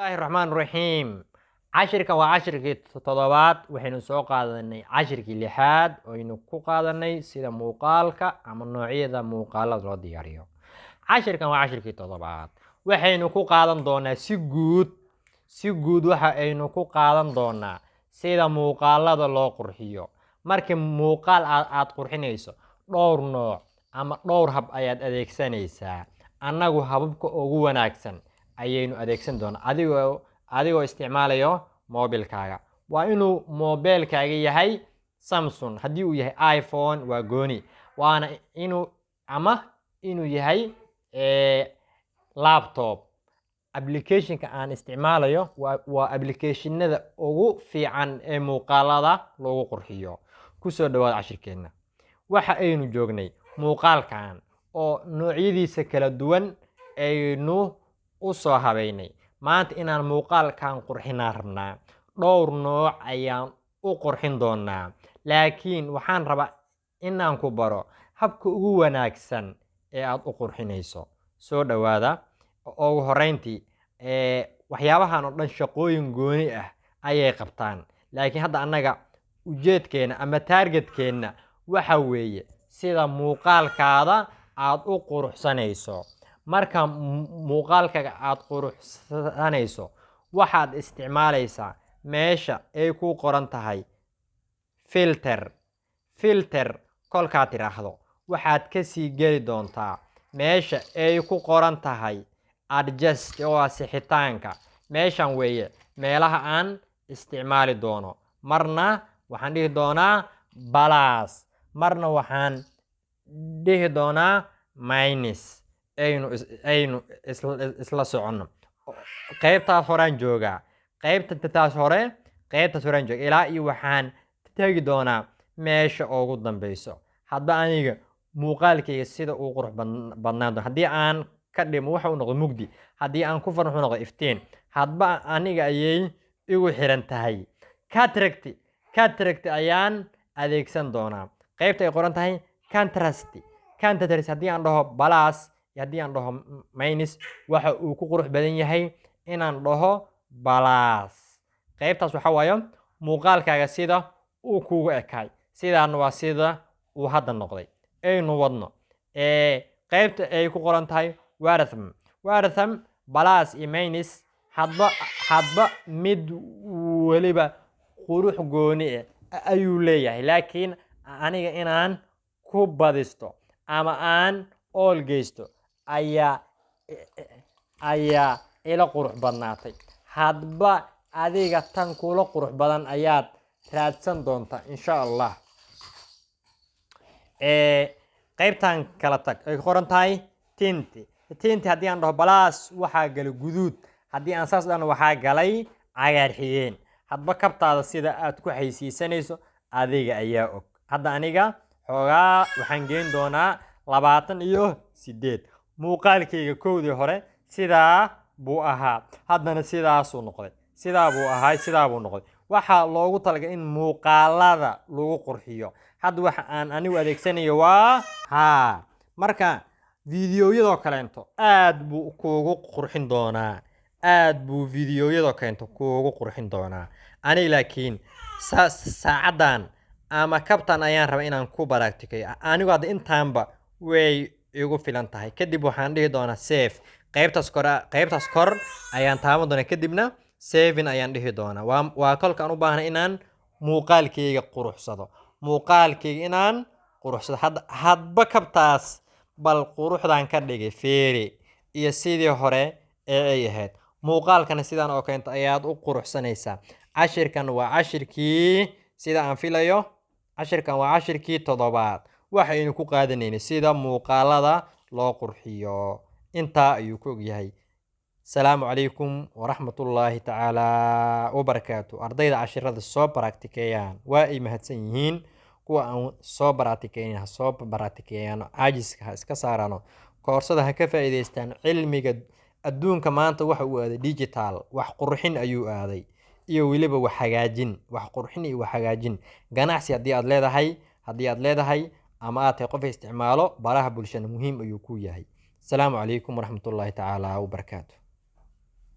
Bismillaahi raxmaan raxiim. Cashirkan waa cashirkii toddobaad. Waxaynu soo qaadanay cashirkii lixaad, oynu ku qaadanay sida muuqaalka ama noocyada muuqaalada loo diyaariyo. Cashirkan waa cashirkii toddobaad. Waxaynu ku qaadan doonaa si guud waxa aynu ku qaadan doonaa sida muuqaalada loo qurxiyo. Markii muuqaal aad qurxinayso, dhowr nooc ama dhowr hab ayaad adeegsanaysaa. Annagu hababka ugu wanaagsan ayaynu adeegsan doonaa, adigoo isticmaalayo mobilkaaga. Waa inuu mobilkaaga yahay Samsung. Haddii uu yahay iPhone waa gooni. Waana inuu ama inuu yahay laptop. Applicationka aan isticmaalayo waa applicationada ugu fiican ee muuqaalada lagu qurxiyo. Kusoo dhawaad cashirkeenna. Waxa aynu joognay muuqaalkan oo noocyadiisa kala duwan aynu u soo habeynay. Maanta inaan muuqaalkan qurxinaan rabnaa. Dhowr nooc ayaan u qurxin doonaa, laakiin waxaan rabaa inaan ku baro habka ugu wanaagsan ee aad u qurxinayso. Soo dhawaada. Ugu horeyntii, waxyaabahan oo dhan shaqooyin gooni ah ayay qabtaan, laakiin hadda annaga ujeedkeena ama targetkeenna waxa weeye sida muuqaalkaada aad u quruxsanayso. Marka muuqaalkaga aad quruxsanayso, waxaad isticmaalaysaa meesha ay ku qoran tahay filter. Filter kolkaad tidhaahdo, waxaad kasii geli doontaa meesha ay ku qoran tahay adjust, oo ah sixitaanka. Meeshan weeye meelaha aan isticmaali doono. Marna waxaan dhihi doonaa plus, marna waxaan dhihi doonaa minus. Aynu isla soconno. Qaybtaas horaan joogaa, qaybta taas hore, qaybtaas horaan jooga, ilaa iyo waxaan tegi doonaa meesha ugu dambeyso. Hadba aniga muuqaalkayga sida uu qurux badnaan doono. Haddii aan ka dhimo, waxa uu noqdo mugdi. Haddii aan ku farno, wuxuu noqdo iftiin. Hadba aniga ayay igu xiran tahay. Contrast ayaan adeegsan doonaa. Qaybta ay qoran tahay contrast. Contrast haddii aan dhaho plus iyo haddii aan dhaho minus, waxa uu ku qurux badan yahay inaan dhaho plus. Qaybtaas waxa waaye muuqaalkaaga sida uu kugu ekaay. Sidaana waa sida uu hadda noqday. Aynu wadno. Qaybta ay ku qoran tahay warmth. Warmth, plus iyo minus, hadba mid weliba qurux gooni ah ayuu leeyahay, laakiin aniga inaan ku badisto ama aan ool geysto ayaa ila qurux badnaatay. Hadba adiga tan kula qurux badan ayaad raadsan doontaa, insha Allah. Qaybtan kala tag ay ku qoran tahay tint. Tint haddii aan dhaho plus, waxaa galay guduud. Haddii aan saas dhahno, waxaa galay cagaar xigeen. Hadba kabtaada sida aad ku xaysiisanayso adiga ayaa og. Hadda aniga xoogaa waxaan geyn doonaa 28. Muuqaalkayga kowdii hore sidaa buu ahaa, haddana sidaasuu noqday. Sidaa buu ahaa, sidaa buu noqday. Waxaa loogu talagalay in muuqaalada lagu qurxiyo. Hadda waxa aan anigu adeegsanayo waa haa. Marka fiidiyowyadoo kaleento aad buu kuugu qurxin doonaa, aad buu fiidiyowyadoo kaleento kuugu qurxin doonaa. Aniga laakiin saacaddan ama kabtan ayaan rabaa inaan ku baraktikeeyo. Anigu hadda intaanba way igu filan tahay. Kadib waxaan dhihi doonaa save. Qaybtaas kor ayaan taaban doonaa, kadibna saving ayaan dhihi doonaa. Waa kolkaan u baahnay inaan muuqaalkayga quruxsado, muuqaalkayga inaan quruxsado. Hadba kabtaas bal quruxdan ka dhigay feeri iyo sidii hore ee ay ahayd. Muuqaalkana sidaan oo keento ayaad u quruxsanaysaa. Cashirkan waa cashirkii, sida aan filayo, cashirkan waa cashirkii toddobaad. Waxaynu ku qaadanaynay sida muuqaalada loo qurxiyo. Intaa ayuu ku ogyahay. Asalaamu calaykum waraxmatullaahi tacaala wabarakaatu. Ardayda cashirada soo baraktikeeyaan waa ay mahadsan yihiin. Kuwa aan soo baratikeynin ha soo baratikeeyaan, caajiska ha iska saarano, koorsada ha ka faa'iidaystaan. Cilmiga adduunka maanta waxa uu aaday digital. Wax qurxin ayuu aaday iyo weliba wax hagaajin, wax qurxin iyo wax hagaajin. Ganacsi haddii aad leedahay ama aad tahay qof isticmaalo baraha bulshada, muhiim ayuu ku yahay. Asalaamu calaykum waraxmatullaahi tacaala wabarakaatu.